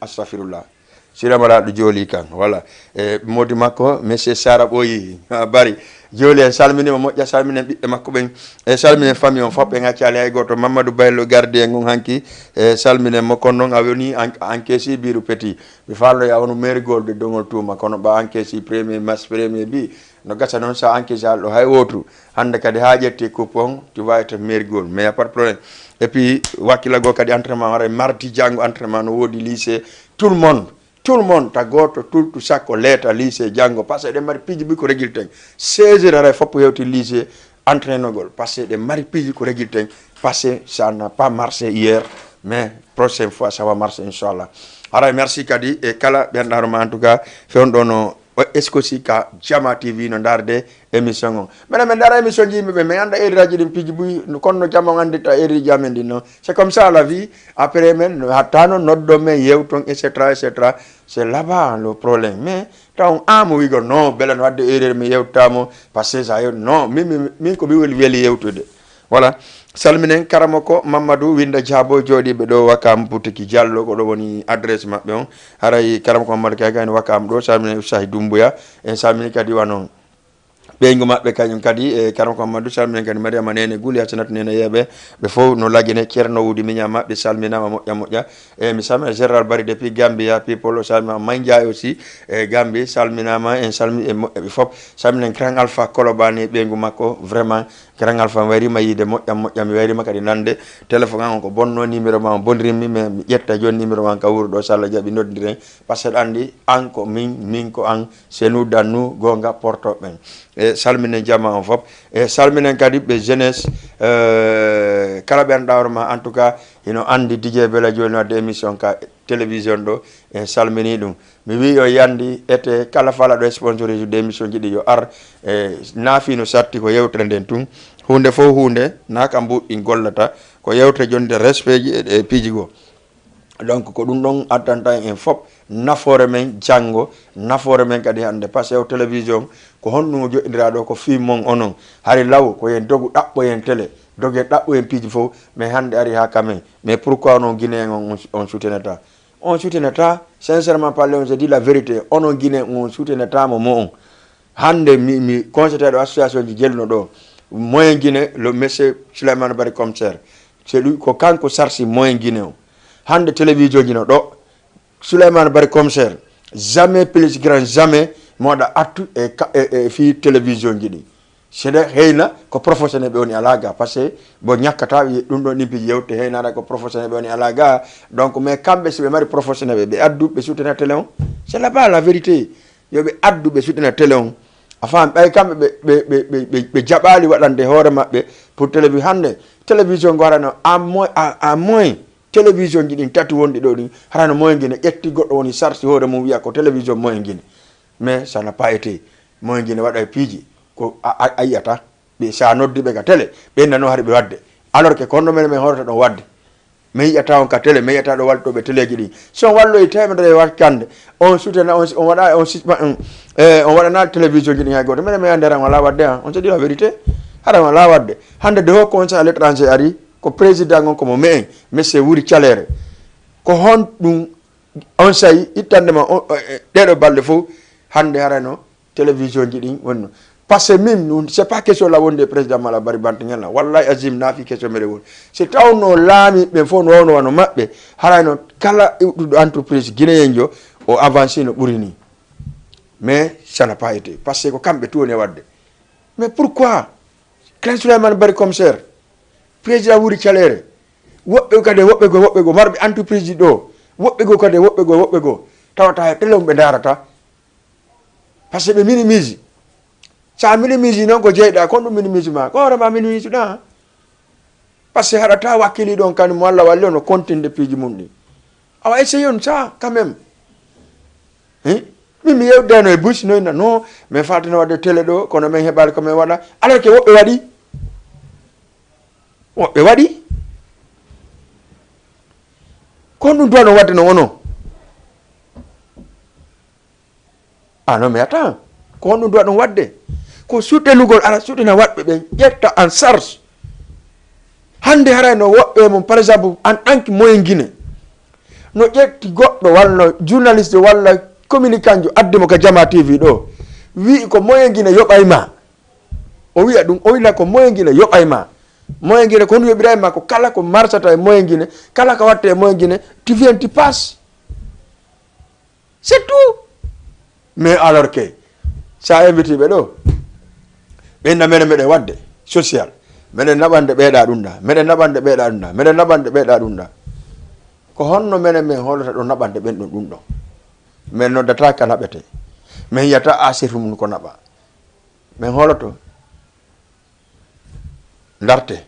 astafirullah. Sira Malaaɗo Jooli kan, voilà. E modi makko, Monsieur Sara Ɓooyi, a Bari. Jooli en salminiima moƴƴa, salminen ɓiɓɓe makko ɓen. E salminen famille on fof, ɓen accaali hay gooto. Mamadou Baylo gardien on hanki, e salminen mo, kono noon a woni an-, encaissé biiru petit. Mi faalno ya wonu meeri goal de dongol tuuma, kono ɓa encaissé premier match, premier bi, no gasa noon sa encaissé alɗo hay wootu. Hannde kadi haa ƴetti coupe on, tu vas être meilleur goal. Mais y a pas de problème. Et puis, wakkila goo kadi entraînement, haray mardi janngo entraînement no woodi lycée. Tout le monde, tout le monde, ta gooto tultu sakko leeta lycée janngo. Parce que eɗen mari piiji buy ko régilten. Seize heures haray foppu hewti lycée entraînogol. Parce que eɗen mari piiji ko régilten. Parce que ça n'a pas marché hier, mais prochaine fois ça va marcher, inchallah. Haray merci kadi e kala ɓen ɗaaroma, en tout cas, fewndo no O, est-ce que aussi ka Jama T V no ndaarde émission on? Minen min ndaara émission ji yimɓe ɓe, min annda erreur aji ɗin piiji buy, no, kono no Jama on anndirta erreur ji amen ɗin non. C'est comme ça la vie. Après min, no hatta no noddo men yewton, et cetera, et cetera. C'est là-bas le problème. Mais taw an mo wigo non, bele no wadde erreur mi yewtamo, parce que ça yew-, non, min, min, min ko mi weli, weli yewtude. Voilà. Salminen karamoko Mamadou Winda Diabo jooɗiiɓe ɗo Wakam Boutique Diallo, ko ɗo woni adresse maɓɓe on. Haray karamoko Mamadou kay kay no Wakam ɗo, salminen Oustaz Doumbouya. En salmini kadi wano ɓeyngu maɓɓe kañum kadi, e karamoko Mamadou, salminen kadi Mariama Nene Guli, Hasanatu Nene Yeeɓe. Ɓe fof no lagine, Ceerno Wudi Miña maɓɓe salminaama moƴƴa moƴƴa. E mi salmina Général Bari depuis Gambia people, o salminaama May Ndiaye aussi, e Gambie salminaama, en salmi-, e mo-, e ɓe fof. Salminen Grand Alpha Kolobani e ɓeyngu makko, vraiment. Grand Alpha, mi wayriima yiide moƴƴam, moƴƴam, mi wayriima kadi nande. Téléphone an on ko bonno, numéro ma on bonirimmi, mais mi ƴetta jooni numéro ma on ka wuro ɗo, so Allah jaɓi noddiren. Parce que aɗa anndi, an ko min, min ko an, c'est nous dans nous, goonga porto ɓen. E salminen jama on fof. E salminen kadi ɓe jeunesse, euh, kala ɓen ɗawroma, en tout cas, hino anndi D J Bella jooni wadde émission ka télévision ɗo, en salmini ɗum. Mi wi yo yandi ete kala falaɗo sponsorise de émission ji ɗi yo ar, e naafi no satti ko yewtere nden tun. Huunde fof huunde, na ka mbuɗɗin gollata, ko yewtere jonde respect ji e, e piiji goo. Donc ko ɗum ɗon addanta en fof nafoore men janngo, nafoore men kadi hannde. Parce que o télévision ko honɗum o joɗɗindiraa ɗo, ko fii mon onon. Hari law ko yen dogu ɗaɓɓoyen télé, dogen ɗaɓɓoyen piiji fof, mais hannde ari haa ka men. Mais pourquoi onon Guinéen on, on, on soutenata? On soutenata, sincèrement parler, on se dit la vérité. Onon Guinéen on soutenata mo mo on. Hannde mi, mi constaté ɗo association ji jeluno ɗo. Moyen Guinée, le monsieur Souleymane Bari Commissaire. C'est lui, ko kanko sarsi Moyen Guinée o. Hannde télévision ji no ɗo. Souleymane Bari Commissaire, jamais plus grand jamais mo waɗa attu e ka-, e, e fii télévision ji ɗi. C'est de heyna ko professionnel ɓe woni alaa ga, parce que bo ñakkata wi-, ɗum ɗo ɗin piiji yewte heyna ara ko professionnel ɓe woni alaa ga. Donc, mais kamɓe si ɓe mari professionnel ɓe, ɓe addu, ɓe soutenir télé on. C'est là-bas la vérité. Yo ɓe addu, ɓe soutenir télé on. A faami, ɓay kamɓe ɓe, ɓe, ɓe, ɓe, ɓe, ɓe jaɓaali waɗande hoore maɓɓe pour télévision. Hannde télévision ngo harano à moins, à, à moins télévision ji ɗin tati wonɗi ɗo ɗin, harano Moyen Guinée ƴetti goɗɗo woni sarsi hoore mum wiya ko télévision Moyen Guinée. Mais ça n'a pas été. Moyen Guinée waɗa e piiji ko a, a, a yiyata. Ɓe, sa noddi ɓe ka télé, ɓe nano hari ɓe wadde. Alors que kono menen men horata ɗon wadde. Mi yi'ata on ka télé, mi yi'ata ɗo waltoɓe téléji ɗin. Si on walloyi temedere e wakkande, on sutena, on, on waɗa, on sisma, on, eh, on waɗana télévision ji ɗin hay gooto. Minen mi ande haran wala wadde, han. On se dit la vérité. Haran wala wadde. Hande de Haut Conseil à l'étranger ari, ko président on ko mo me'en, monsieur Wuri Calere. Ko hon ɗum on sayi ittande ma on, eh, ɗeɗo balɗe fof, hande harano télévision ji ɗin wonno. Parce que min, nun, c'est pas question la wonde président mala bari bantingel na. Wallahi azim na fi question mele won. Si tawno laami ɓe fof no wawno wano maɓɓe, harayno kala iwɗuɗo entreprise guinéen jo, o avancé no ɓuri ni. Mais ça n'a pas été. Parce que ko kamɓe tuwoni e wadde. Mais pourquoi? Ken Souleymane Bari commissaire, président Wuri Calere, woɓɓe kadi, woɓɓe go, woɓɓe go, marɓe entreprise ji ɗo, woɓɓe go kadi, woɓɓe go, woɓɓe go, tawata he télé mum ɓe darata. Parce que ɓe minimise. Sa minimise noon ko jeyɗa, kon ɗum minimise ma. Ko hoore ma minimise ɗa. Parce que haɗata wakkili ɗon kan mo Allah walli on o continde piiji mum ɗi. Awa essayons ça quand même. Hein? Min mi yewdeno e bus noyna non, mais fatino wadde télé ɗo, kono min heɓali ko min waɗa. Alors que woɓɓe waɗi. Woɓɓe waɗi. Kon ɗum duwano wadde no wono. Ah non, mais attends. Ko honɗum duwa ɗum waɗde? Ko suɗɗenugol, ara suɗɗina waɗɓe ɓen, ƴetta en charge. Hannde haray no woɓɓe mum, par exemple, en tant que Moyen Guinée, no ƴetti goɗɗo walla journaliste walla communicant jo addi mo ka Jama T V ɗo, wi'i ko Moyen Guinée yoɓay ma. O wi'a ɗum, o wila ko Moyen Guinée yoɓay ma. Moyen Guinée ko honɗum yoɓiray ma? Ko kala ko marsata e Moyen Guinée, kala ko watte e Moyen Guinée, tu viens, tu passes. C'est tout. Mais alors que, sa invité ɓe ɗo, ɓe na menen meɗen waɗde social, meɗen naɓande ɓeeɗa ɗum ɗa, meɗen naɓande ɓeeɗa ɗum ɗa, meɗen naɓande ɓeeɗa ɗum ɗa. Ko honno menen men holata ɗo naɓande ɓen ɗon ɗum ɗon? Men noddata ka naɓete. Men yiyata asirtu mum ko naɓa. Men holoto. Ndarte.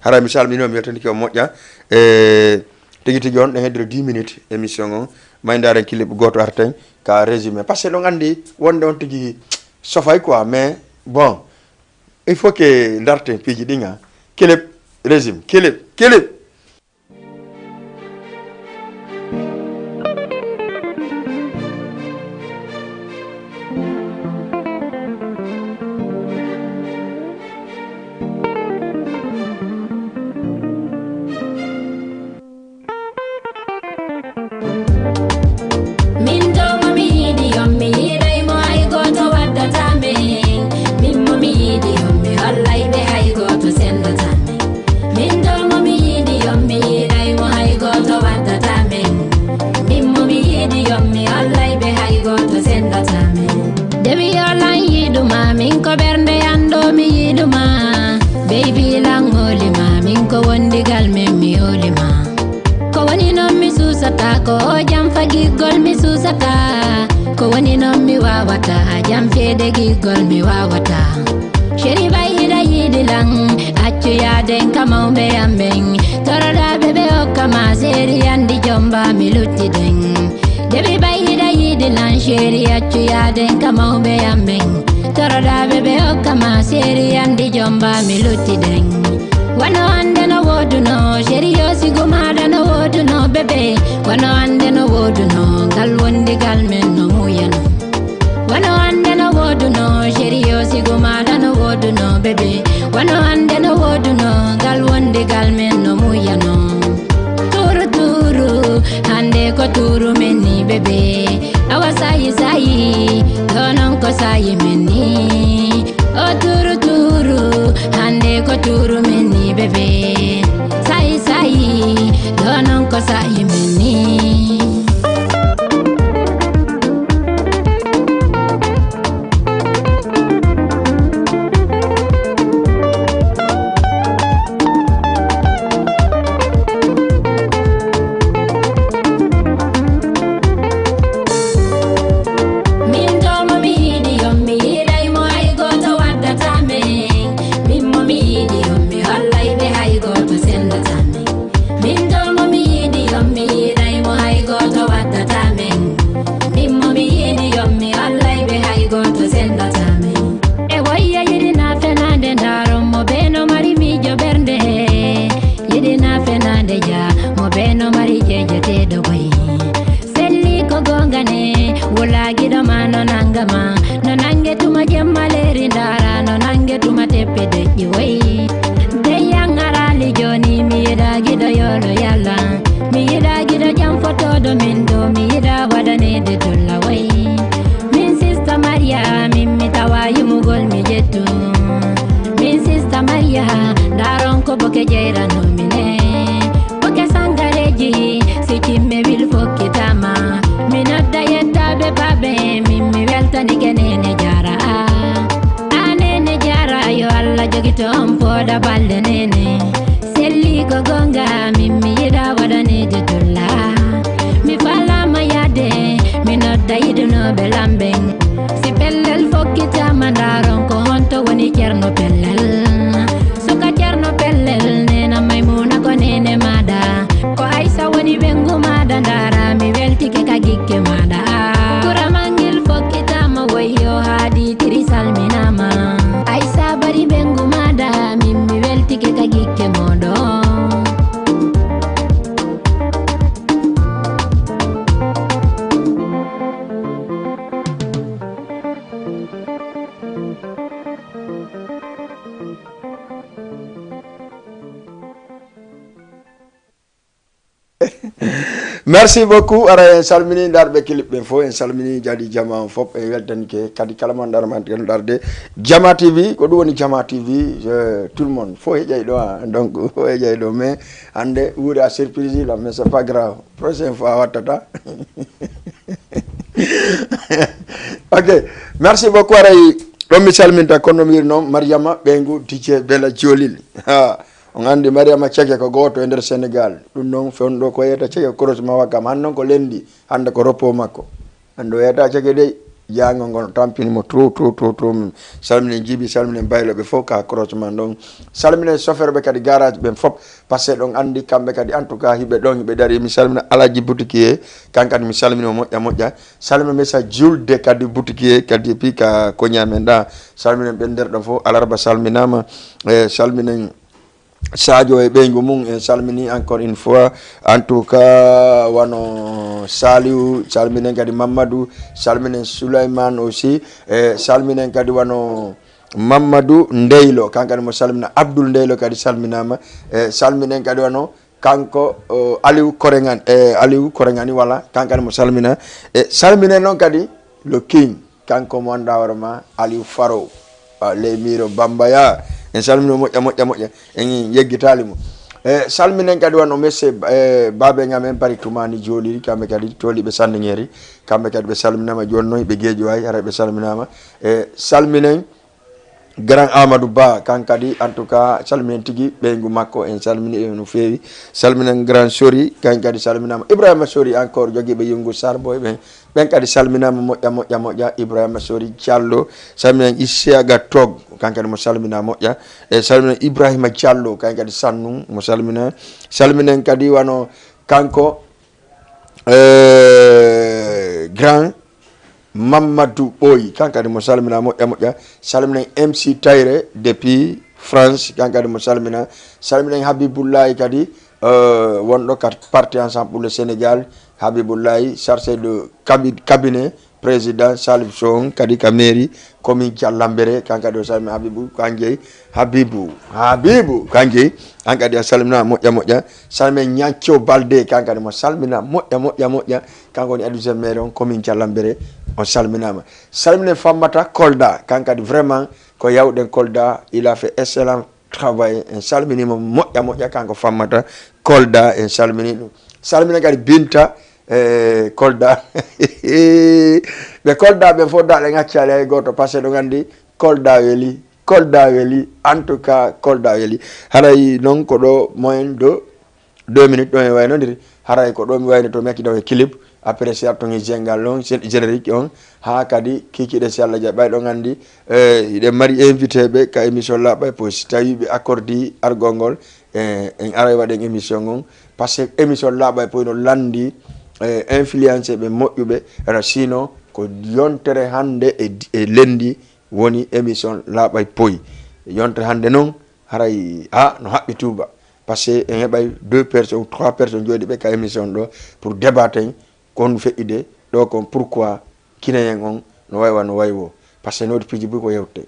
Hara misal, mino mi weltanike on moƴƴa. E tigi tigi on, ɗen heddira dix minutes émission on. May ndaren clip gooto arten ka résumé. Parce que ɗon anndi wonde on tigi sofay quoi, mais bon, il faut que ndarten piiji ɗin, hein. Clip, résumé, clip, clip. Min do mo mi yiɗi on, mi yiɗay mo hay gooto waddata min. Min mo mi yiɗi on, mi hollay ɓe hay gooto sendata min. Min do mo mi yiɗi on, mi yiɗay mo hay gooto waddata min. Min mo mi yiɗi on, mi hollay ɓe hay gooto sendata min. Dewi yo lan yiɗuma, min ko ɓernde an ɗo mi yiɗuma. Baby lan hoolima, min ko wondigal men mi hoolima. Ko woni noon mi suusata, ko o jam fagiggol mi suusata. Ko woni noon mi waawata, jam feede giggol mi waawata. Chéri ɓay hiɗa yiɗi lan, accu yaaden ka mawɓe am ɓen. Toroɗaaɓe ɓe hokka ma seeri anndi jomba mi luttiden. Dewi ɓay hiɗa yiɗi lan, chéri accu yaaden ka mawɓe am ɓen. Toroɗaaɓe ɓe hokka ma seeri anndi jomba mi luttiden. Wano hannde no wooduno, chéri yo sigu maaɗa no wooduno bébé. Wano hannde no wooduno, ngal wondigal men no muuyano. Wano hannde no wooduno, chéri yo sigu maaɗa no wooduno bébé. Wano hannde no wooduno, ngal wondigal men no muuyano. Tuuru tuuru, hannde ko tuuru men ni bébé. Awa sayi sayi, ɗo non ko sayi men ni. O tuuru tuuru, hannde ko tuuru men ni bébé. Sayi sayi, ɗo non ko Jejeteɗo boy. Selli ko gongane, wula giɗo ma no nanga ma. No nange tuma jemma leri ndara, no nange tuma teppe deƴƴi woy. Deyan arali joni, mi yiɗa giɗo yolo yalla. Mi yiɗa giɗo jam fotoɗo min do, mi yiɗa waɗanede dolla woy. Min sista Maria, min mi tawa yumugol mi jettu. Min sista Maria, ndaron ko boke jeyrano mine. Boke sangareji, si cimme wil fokkitama. Mi nodda yettaɓe baɓe, min mi weltanike nene jara. A nene jara, yo Allah jogito on pooda balɗe nene. Selli ko gonga, min mi yiɗa waɗanede dolla. Mi falama yade, mi nodda yiɗunoɓe lamben. Si pellel fokkitama ndaron ko honto woni Ceerno Pellel. Suka Ceerno Pellel, nena Maymuna ko nene maɗa. Ko Aysa woni ɓengu maɗa, ndara mi weltike ka gikke maɗa. Kura mangil fokkitama, woyyo haadi tiri salminama. Aysa bari ɓengu maɗa, min mi weltike ka gikke moɗon. Merci beaucoup. Ara en salmini darɓe clip ɓen fof, en salmini jadi jama on fof, en weltanike kadi kala mon darma darde jama tv. Ko ɗum woni jama tv. Euh, tout le monde fof heƴay ɗo, ah, donc fof heƴay ɗo, mais hande wuuri a surprise la, mais c'est pas grave, prochaine fois wattata. Ok, merci beaucoup. Aray ɗon mi salminta, kono mi wiri noon Mariama ɓeyngu dj bela jolil. Ha, on anndi Mariama Ceke ko gooto e nder Sénégal. Ɗum noon fewndo ko yeyata Ceke croisement Wakam, han noon ko lendi, hannde ko repos makko. Hannde o yeyata Ceke dey, jaango ngo tampini mo trop trop trop trop. Salminen Jibi, salminen Bayloɓe fof ka croisement ɗon. Salminen chauffeur ɓe kadi garage ɓen fof, parce que ɗon anndi kamɓe kadi, en tout cas, hiɓe ɗon, hiɓe dari. Mi salmina Alaji Boutiquier, kan kadi mi salmini mo moƴƴa moƴƴa. Salmina Mesa Julde kadi Boutiquier kadi, et puis ka koña men ɗa. Salminen ɓen nder ɗon fof, Alarba salminama. E salminen Sadio e ɓeyngu mum, en salmini encore une fois. En tout cas, wano Saliou, salminen kadi Mamadou, salminen Souleymane aussi, e salminen kadi wano Mamadou Ndeylo, kan kadi mo salmina. Abdoul Ndeylo kadi salminama. E salminen kadi wano kanko, o, Aliou Korengani, e Aliou Korengani wala, kan kadi mo salmina. E salminen noon kadi le king, kanko mo annduɗa hoore ma, Aliou Faro, a, ley Miro Bambaya. En salmino moƴƴa moƴƴa moƴƴa, en yeggitali mo. E salminen kadi wano monsieur, e babe ngam en Paris Toumani Joliri, kamɓe kadi toliɓe Sandingeri, kamɓe kadi ɓe salminama. Joni noon ɓe Guédiawaye, haray ɓe salminama. E salminen Grand Amadou Ba, kan kadi, en tout cas, salminen tigi ɓeyngu makko, en salmini ɓe no feewi. Salminen Grand Sori, kan kadi salminama. Ibrahima Sori encore, jogiiɓe Yungu Sarboy ɓen, ɓen kadi salminama moƴƴa moƴƴa moƴƴa. Ibrahima Sori Diallo, salminen Isiaga Tog, kan kadi mo salmina moƴƴa. E salminen Ibrahima Diallo, kan kadi Sannum mo salmina. Salminen kadi wano kanko, e Grand Mamadou Ɓooyi, kan kadi mo salmina moƴƴa moƴƴa. Salminen M C Tayre depuis France, kan kadi mo salmina. Salminen Habibullahi kadi, euh, wonɗo ka parti Ensemble pour le Sénégal. Habibullahi, chargé de cabi- cabinet président Salif Sow on kadi ka mairie commune Thialambere, kan kadi o salmina. Habibu Kanjey, Habibu, Habibu Kanjey, an kadi a salmina moƴƴa moƴƴa. Salminen Ñanco Balde, kan kadi mo salmina moƴƴa moƴƴa moƴƴa. Kanko woni adjoint maire on commune Thialambere, on salminama. Salminen Fammata Kolda, kan kadi vraiment ko yawɗen Kolda, il a fait excellent travail. En salminima moƴƴa moƴƴa, kanko Fammata Kolda, en salmini ɗum. Salminen kadi Binta, e Kolda. Ɓe Kolda ɓen fof daɗen accali hay gooto, parce que ɗo nganndi Kolda weli, Kolda weli, en tout cas Kolda weli. Haray noon ko ɗo moyen de deux minutes ɗo en waynodiri. Haray ko ɗo mi wayno to mi acci ɗo e clip. Après si arton e jingle on, gén- générique on, haa kadi kikiɗe si Allah jaɓi. Ɓay ɗo nganndi, e, hiɗen mari invité ɓe ka émission Laaɓa e Poy. Si tawi ɓe accordé argol ngol, e, en aray waɗen émission on. Parce que émission Laaɓa e Poy no lanndi, e, influencé ɓe moƴƴuɓe. Ara sinon ko yontere hannde e, e lendi woni émission Laaɓa e Poy. Yontere hannde noon, haray, ha, no haɓɓi tuuba. Parce que en heɓay deux personnes ou trois personnes jooɗi ɓe ka émission ɗo pour débattre kon feƴƴude ɗo kon, pourquoi kineyen on no waywa no waywo. Parce que noodi piiji buy ko yewte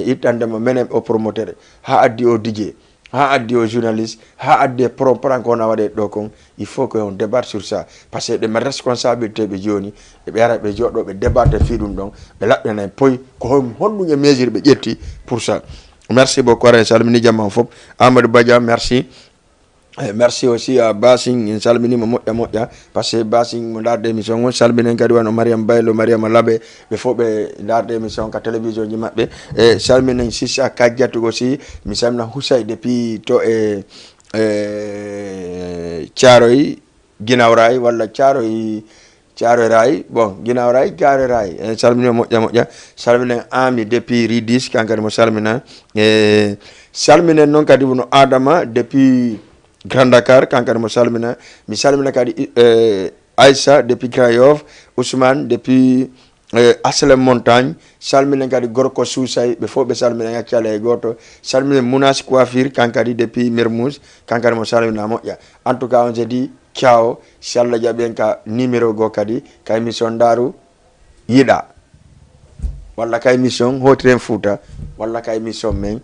ittandema menen o promoteur, ha addi o DJ, ha addi o journaliste, ha addi e propran ko na waɗe ɗo kon. Il faut que on débat sur ça, parce que ɗe ma responsabilité ɓe joni. Eɓe ara ɓe joɗɗo ɓe débat e fii ɗum ɗon, ɓe laɓɓinana en poy ko honɗum e mesure ɓe ƴetti pour ça. Merci beaucoup, ara en salmini jamma on fof. Amadou Badia, merci. Eh, merci aussi à Basing, en salminima moƴƴa moƴƴa, parce que Basing mo darde émission on. Salminen kadi wano Mariam Baylo, Mariama Labe, ɓe fof ɓe darde émission ka télévision ji maɓɓe. E salminen Sissa Kajjatu aussi, mi salmina Husay depuis to e e Thiaroye Guinaw Rail walla Thiaroye, Thiaroye Rail, bon, Guinaw Rail, Thiaroye Rail. En salmini moƴƴa moƴƴa. Salminen Ami depuis Ridis, kankadi mo salmina. E salminen noon kadi wono Adama depuis Grand Dakar, kankadi mo salmina. Mi salmina kadi e Aissa depuis Grand Yoff, Ousmane depuis e Aslem Montagne. Salminen kadi gorko Suusay, ɓe fof ɓe salmina, en accali hay gooto. Salminen Mounas Coiffure, kankadi depuis Mermoz, kankadi mo salmina moƴƴa. En tout cas, on se dit ciao, si Allah jaɓi en ka numéro goo kadi, ka émission Ndaaru Yiɗa, walla ka émission Hootiren Fuuta, walla ka émission men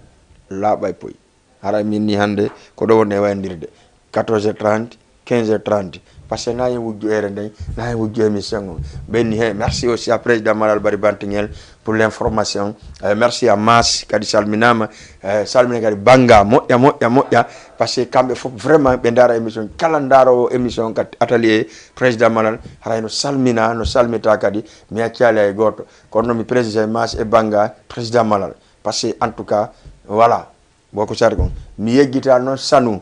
Laaɓa e Poy. Haray min ni hannde ko ɗo woni e wayndirde, quatorze heures trente, quinze heures trente, parce que na en wujju ere nden, na en wujju émission on. Ɓenni he, merci aussi à président Malal Bari Bantingel pour l'information. Euh, merci à Mas kadi salminama. Euh, salmina kadi Banga moƴƴa moƴƴa moƴƴa, parce que kamɓe fof vraiment ɓe ndaara émission, kala ndaarowo émission ka atelier président Malal, haray no salmina, no salmita kadi. Mi accali hay gooto, kono noon mi président Mas e Banga président Malal, parce que en tout cas voilà. Boko Sari kon. Mi yejjita noon Sanu.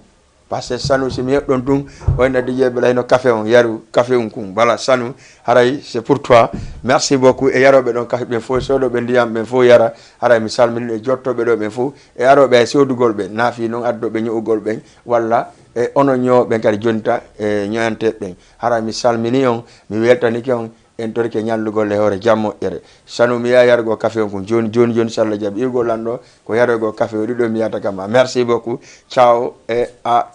Parce que Sanu, si mi heɓɗon ɗum, wayna D J Bela hino café on, yaru café on kun. Voilà, Sanu, haray, c'est pour toi. Merci beaucoup. E yaroɓe ɗon café ɓen fof, sodoɓe ndiyam ɓen fof yara. Haray mi salmini e jottoɓe ɗo ɓen fof. E aroɓe e sodugol ɓe, naafi noon addoɓe ño'ugol ɓen, walla e ono ñooɓe kadi jonta e ño'ante ɓen. Haray mi salmini on, mi weltanike on. En torike ñallugol e hoore jam moƴƴere. Sanu mi yaha yargo café on kun jooni, jooni, jooni, si Allah jaɓi. Iwgol lan ɗo ko yaroygol café o ɗiɗo mi yahata kama. Merci beaucoup. Ciao et à